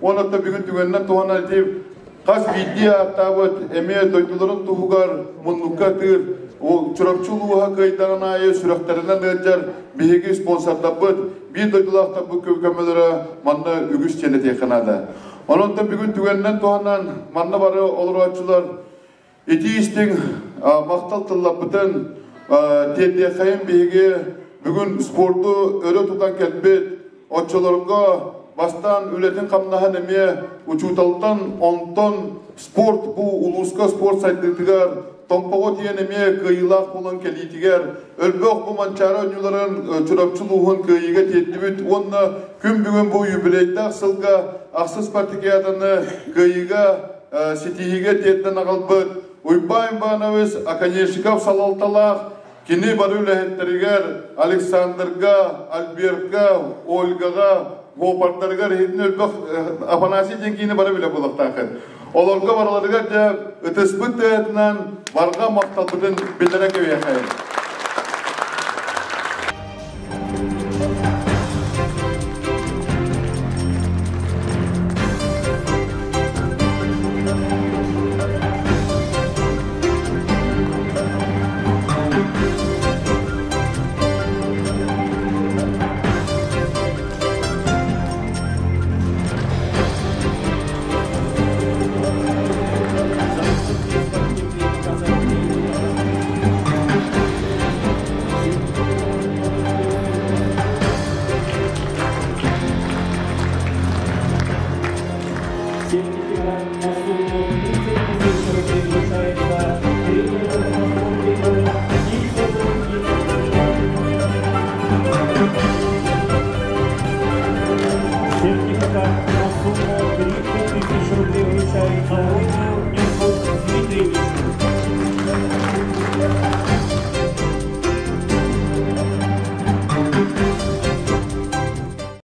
Онон бүгүн түгэнинэн туһанан ити хас биирдии ааттаабыт эмиэ дойдуларын туһугар муннукка ытыыр, Чурапчы улууһа кыайдаҕын аайы сүрэхтэринэн ыалдьар биһиги спонсордарбыт, биир дойдулаахтарбыт көмөлөрө манна үгүс диэн этиэххэ наада. Онон бүгүн түгэнинэн туһанан манна бары олорооччулар итии истиҥ махтал тылларбытын тиэрдиэххэйин биһиги бүгүн спорду өрө тутан кэлбит оччолорго бастаан үлэтин-хамнаһын эмиэ учууталтан, онтон спорт бу улууска спорт сайдыытыгар Томпоҕо тиийэн эмиэ кыайыылаах буолан кэлиитигэр өлбөх бу Манчаары оонньууларын Чурапчы улууһун кыайыыга тиэрдибит уонна күн бүгүн бу юбилейдаах сылга ахсыс спартакиаданы кыайыыга ситиһиигэ тиэрдэн аҕалбыт Уйбаан Иванович Оконешников салалталаах кини бары үлэһиттэригэр Александрга, Альбертка, Ольгаҕа, Гопардарыгар иһитин өлбөх Афанасий диэн киини бары билэ буолуохтааххын. Олорго барыларыгар дьэ ытыспыт тыатынан барҕа махталбытын биллэрэн кэбиһиэххэйин.